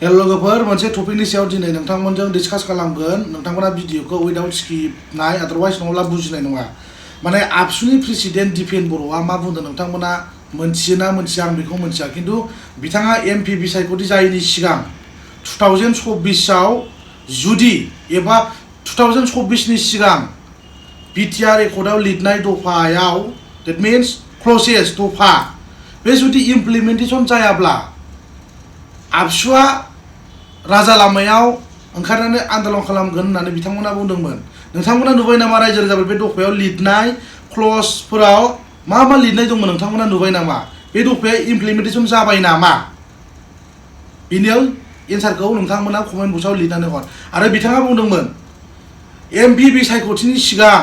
hello लोगोफोर मोनसे टपिकनि सायाव दिनै नोंथांमोनजों डिसकास खालामगोन नोंथांमोना भिडिअखौ उइदाउट स्क्रिप्टनाय अदरवाइज नङाब्ला बुजिनाय नङा माने आबसुनि प्रेसिडेन्ट दिपेन बर'आ मा बुंदों नोंथांमोना मोनथियोना मोनथिया आं बेखौ मोनथिया खिन्थु बिथाङा एमपि बिसायख'थि जायैनि सिगां 2024 आव जुदि एबा 2024 नि सिगां बिटिआर रेकर्डआव लिरनाय दफायाव दैट मिन्स क्लजेस दफा बे जुदि इमप्लिमेन्टेसन जायाब्ला आबसुआ राजा लामायाव ओंखारनानै आन्दोलन खालामगोन होननानै बिथांमोना बुंदोंमोन नोंथांमोना नुबाय नामा रायजो राजाफोर बे दफायाव लिरनाय क्लजफोराव मा मा लिरनाय दंमोन नोंथांमोना नुबाय नामा बे दफाया इमप्लिमेन्टेसन जाबाय नामा बिनि एन्सारखौ नोंथांमोना कमेन्ट बक्सआव लिरनानै हर आरो बिथाङा बुंदोंमोन एमपि बिसायख'थिनि सिगां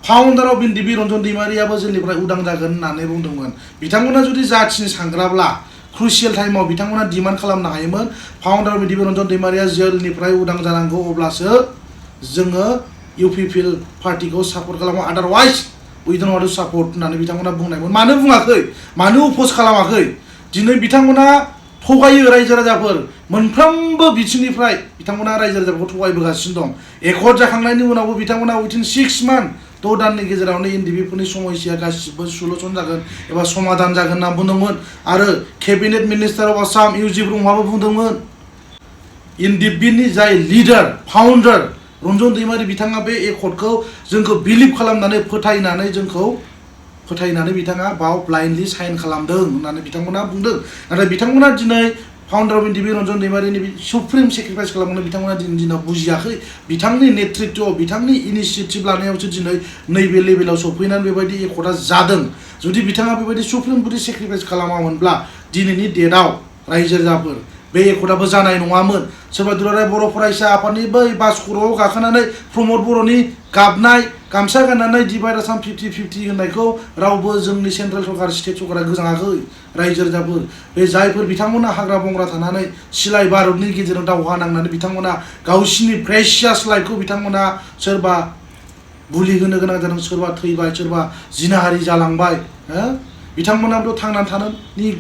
फाउन्डार अफ एनडिबि रन्जन दैमारियाबो जेलनिफ्राय उदां जागोन होननानै बुंदोंमोन बिथांमोना जुदि जाथिनि सानग्राब्ला क्रुशियेल टाइमाव बिथांमोना डिमान्ड खालामनो हायोमोन founder of NDB Ranjan Daimary जेलनिफ्राय उदां जानांगौ अब्लासो जोङो इउपिपिएल पार्टिखौ सापर्ट खालामो otherwise we don't want to support होननानै बिथांमोना बुंनायमोन मानो बुङाखै मानो अपोज खालामाखै दिनै बिथांमोना थगायो रायजो राजाफोर मोनफ्रोमबो बिथिंनिफ्राय बिथांमोना रायजो राजाफोरखौ थगायबोगासिनो दं एकर्ड जाखांनायनि उनावबो बिथांमोना उइथिन 6 मान्थ 6 दाननि गेजेरावनो एनडिबिफोरनि समस्या गासिबो सलुसन जागोन एबा समाधान जागोन होनना बुंदोंमोन आरो केबिनेट मिनिस्टार अफ आसाम इउजि ब्रह्मआबो बुंदोंमोन एनडिबिनि जाय लिडार फाउन्डार रन्जन दैमारि बिथाङा बे एकर्डखौ जोंखौ बिलिभ खालामनानै फोथायनानै बिथाङा बाव ब्लाइन्डलि साइन खालामदों होननानै बिथांमोना बुंदों नाथाय बिथांमोना दिनै फाउन्डार of NDB Ranjan दैमारिनि supreme sacrifice खालामनानै बिथांमोना दिनैनि दिनाव बुजियाखै बिथांनि नेतृत्व बिथांनि इनिशिएटिभ लानायावसो दिनै नैबे लेभेलाव सफैनानै बेबायदि एकर्डआ जादों जुदि बिथाङा बेबायदि सुप्रिम बुदि सेक्रिफाइस खालामामोनब्ला दिनैनि डेटआव रायजो राजाफोर बे एकर्डआबो जानाय नङामोन सोरबा दुलाराय बर' फरायसा आफादनि बै बास खर'आव गाखोनानै प्रमद बर'नि गाबनाय गामसा गाननानै डिभाइड आसाम 50-50 होननायखौ रावबो जोंनि सेन्ट्रेल सरकार स्टेट सरकारा गोजाङाखै रायजो राजाफोर बे जायफोर बिथांमोना हाग्रा बंग्रा थानानै सिलाय बारुदनि गेजेराव दावहा नांनानै बिथांमोना गावसिनि प्रेसियास लाइफखौ बिथांमोना सोरबा बुलि होनो गोनां जादों सोरबा थैबाय सोरबा जिनाहारि जालांबाय बिथांमोनाबोथ' थांनानै थानोनि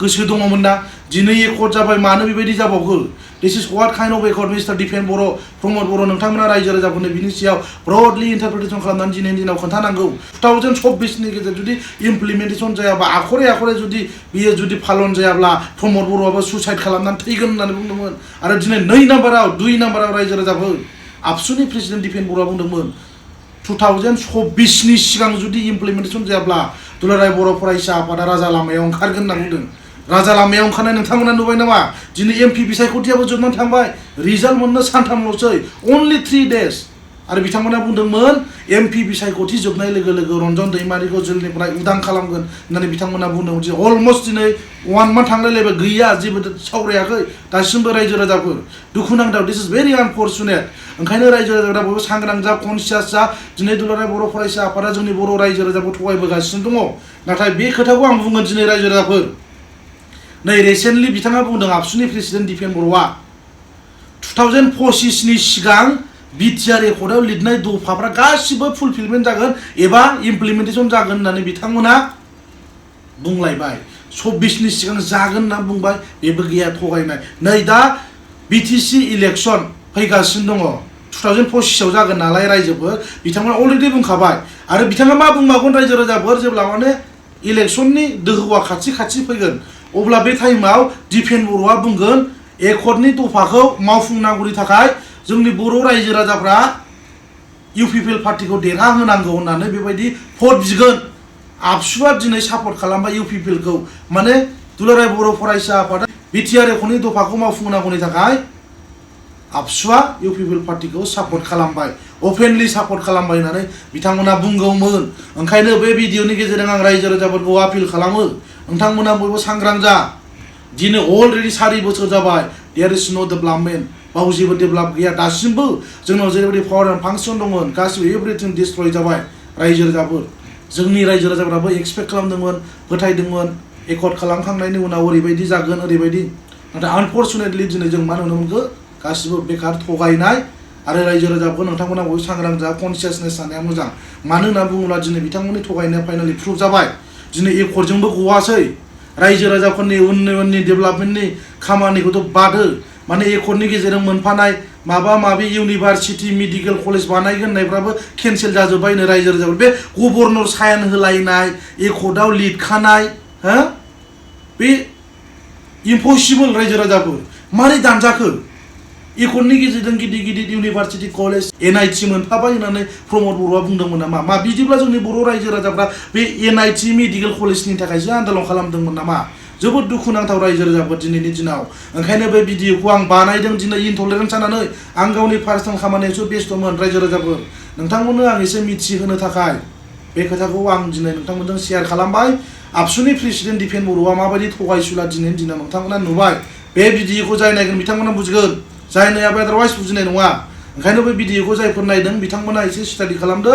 गोसो दङमोन ना दिनै एकर्ड जाबाय मानो बेबायदि जाबावखो this is what kind of accord mister Dipen Boro' Pramod Boro' नोंथांमोना रायजो राजाफोरनो बिनि सायाव ब्रडलि इन्टारप्रिटेसन खालामनानै दिनैनि दिनाव खोन्थानांगौ 2024 नि गेजेर जुदि इमप्लिमेन्टेसन जायाबा आखरे जुदि बियो जुदि फालन जायाब्ला प्रमद बर'आबो सुसाइड खालामनानै थैगोन होननानै बुंदोंमोन आरो दिनै 2 नाम्बाराव रायजो राजाफोर आबसुनि प्रेसिडेन्ट दिपेन बर'आ बुंदोंमोन 2024 नि सिगां जुदि इमप्लिमेन्टेसन जायाब्ला दुलाराय बर' फरायसा आफादा राजा लामायाव ओंखारगोन होनना बुंदों राजा लामायाव ओंखारनाय नोंथांमोना नुबाय नामा दिनै एमपि बिसायख'थियाबो जोबनानै थांबाय रिजाल्ट मोननो सानथामल'सै अनलि 3 days आरो बिथांमोना बुंदोंमोन एमपि बिसायख'थि जोबनाय लोगो लोगो रन्जन दैमारिखौ जेलनिफ्राय उदां खालामगोन होननानै बिथांमोना बुंदोंमोन जे अलमस्ट दिनै 1 month थांलायलायबाय गैया जेबो सावरायाखै दासिमबो रायजो राजाफोर दुखुनांथाव दिस इज भेरि आनफर्चुनेट ओंखायनो रायजो राजाफोरा बयबो सांग्रां जा कनसियास जा दिनै दुलाराय बर' फरायसा आफादा जोंनि बर' रायजो राजाखौ थगायबोगासिनो दङ नाथाय बे खोथाखौ आं बुंगोन दिनै रायजो राजाफोर नै रिसेन्टलि बिथाङा बुंदों आबसुनि प्रेसिडेन्ट दिपेन बर'आ 2025 नि सिगां बिटिआर एकर्डआव लिरनाय दफाफ्रा गासिबो फुलफिलमेन्ट जागोन एबा इमप्लिमेन्टेसन जागोन होननानै बिथांमोना बुंलायबाय 24 नि सिगां जागोन होनना बुंबाय बेबो गैया थगायनाय नै दा बिटिसि इलेक्सन फैगासिनो दङ 2025 आव जागोन नालाय रायजोफोर बिथांमोना अलरेडि बुंखाबाय आरो बिथाङा मा बुंबावगोन रायजो राजाफोर जेब्ला माने इलेक्सननि दोहौआ खाथि फैगोन अब्ला बे टाइमाव दिपेन बर'आ बुंगोन एकर्डनि दफाखौ मावफुंनांगौनि थाखाय जोंनि बर' रायजो राजाफ्रा इउपिपिएल पार्टिखौ देरहाहोनांगौ होननानै बेबायदि भट बिगोन आबसुआ दिनै सापर्ट खालामबाय इउपिपिएलखौ माने दुलाराय बर' फरायसा आफादा बिटिआर एकर्डनि दफाखौ मावफुंनांगौनि थाखाय आबसुआ इउपिपिएल पार्टिखौ सापर्ट खालामबाय अपेनलि सापर्ट खालामबाय होननानै बिथांमोना बुंगौमोन ओंखायनो बे भिडिअनि गेजेरजों आं रायजो राजाफोरखौ आपिल खालामो नोंथांमोना बयबो सांग्रां जा दिनै अलरेडि 4 बोसोर जाबाय देयर इज नो डेभेलपमेन्ट बाव जेबो डेभेलप गैया दासिमबो जोंनाव जेरैबायदि पावार एन्ड फांसन दंमोन गासिबो एभरिथिं डिस्ट्रय जाबाय रायजो राजाफोर जोंनि रायजो राजाफोराबो एक्सपेक्ट खालामदोंमोन फोथायदोंमोन एकर्ड खालामखांनायनि उनाव ओरैबायदि जागोन ओरैबायदि नाथाय आनफर्चुनेटलि दिनै जों मा नुनो मोनखो गासिबो बेकार थगायनाय आरो रायजो राजाफोर नोंथांमोना बयबो सांग्रां जा कनसियासनेस जानाया मोजां मानो होनना बुङोब्ला दिनै बिथांमोननि थगायनाया फाइनालि प्रुफ जाबाय दिनै एकर्डजोंबो गवासै रायजो राजाफोरनि उन्नयननि डेभेलपमेन्टनि खामानिखौथ' बाद हो माने एकर्डनि गेजेरजों मोनफानाय माबा माबि इउनिभार्सिटि मेडिकेल कलेज बानायगोन होननायफ्राबो केन्सेल जाजोब्बायनो रायजो राजाफोर बे गभर्नर साइन होलायनाय एकर्डआव लिरखानाय हो बे इम्पसिबल रायजो राजाफोर मारै दानजाखो एकर्डनि गेजेरजों गिदिर गिदिर इउनिभार्सिटि कलेज एनआईटी मोनफाबाय होननानै प्रमद बर'आ बुंदोंमोन नामा मा बिदिब्ला जोंनि बर' रायजो राजाफ्रा बे एनआईटी मेडिकेल कलेजनि थाखायसो आन्दोलन खालामदोंमोन नामा जोबोद दुखुनांथाव रायजो राजाफोर दिनैनि दिनाव ओंखायनो बे भिडिअखौ आं बानायदों दिनै इनटलारेन्स जानानै आं गावनि पार्सनेल खामानियावसो बेस्थ'मोन रायजो राजाफोर नोंथांमोननो आं एसे मिथिहोनो थाखाय बे खोथाखौ आं दिनै नोंथांमोनजों शेयार खालामबाय आबसुनि प्रेसिडेन्ट दिपेन बर'आ माबायदि थगायसुला दिनैनि दिनाव नोंथांमोना नुबाय बे भिडिअखौ जाय नायगोन बिथांमोना बुजिगोन जाय नायाबा आदारवाइस बुजिनाय नङा ओंखायनो बे भिडिअखौ जायफोर नायदों बिथांमोना एसे स्टाडि खालामदो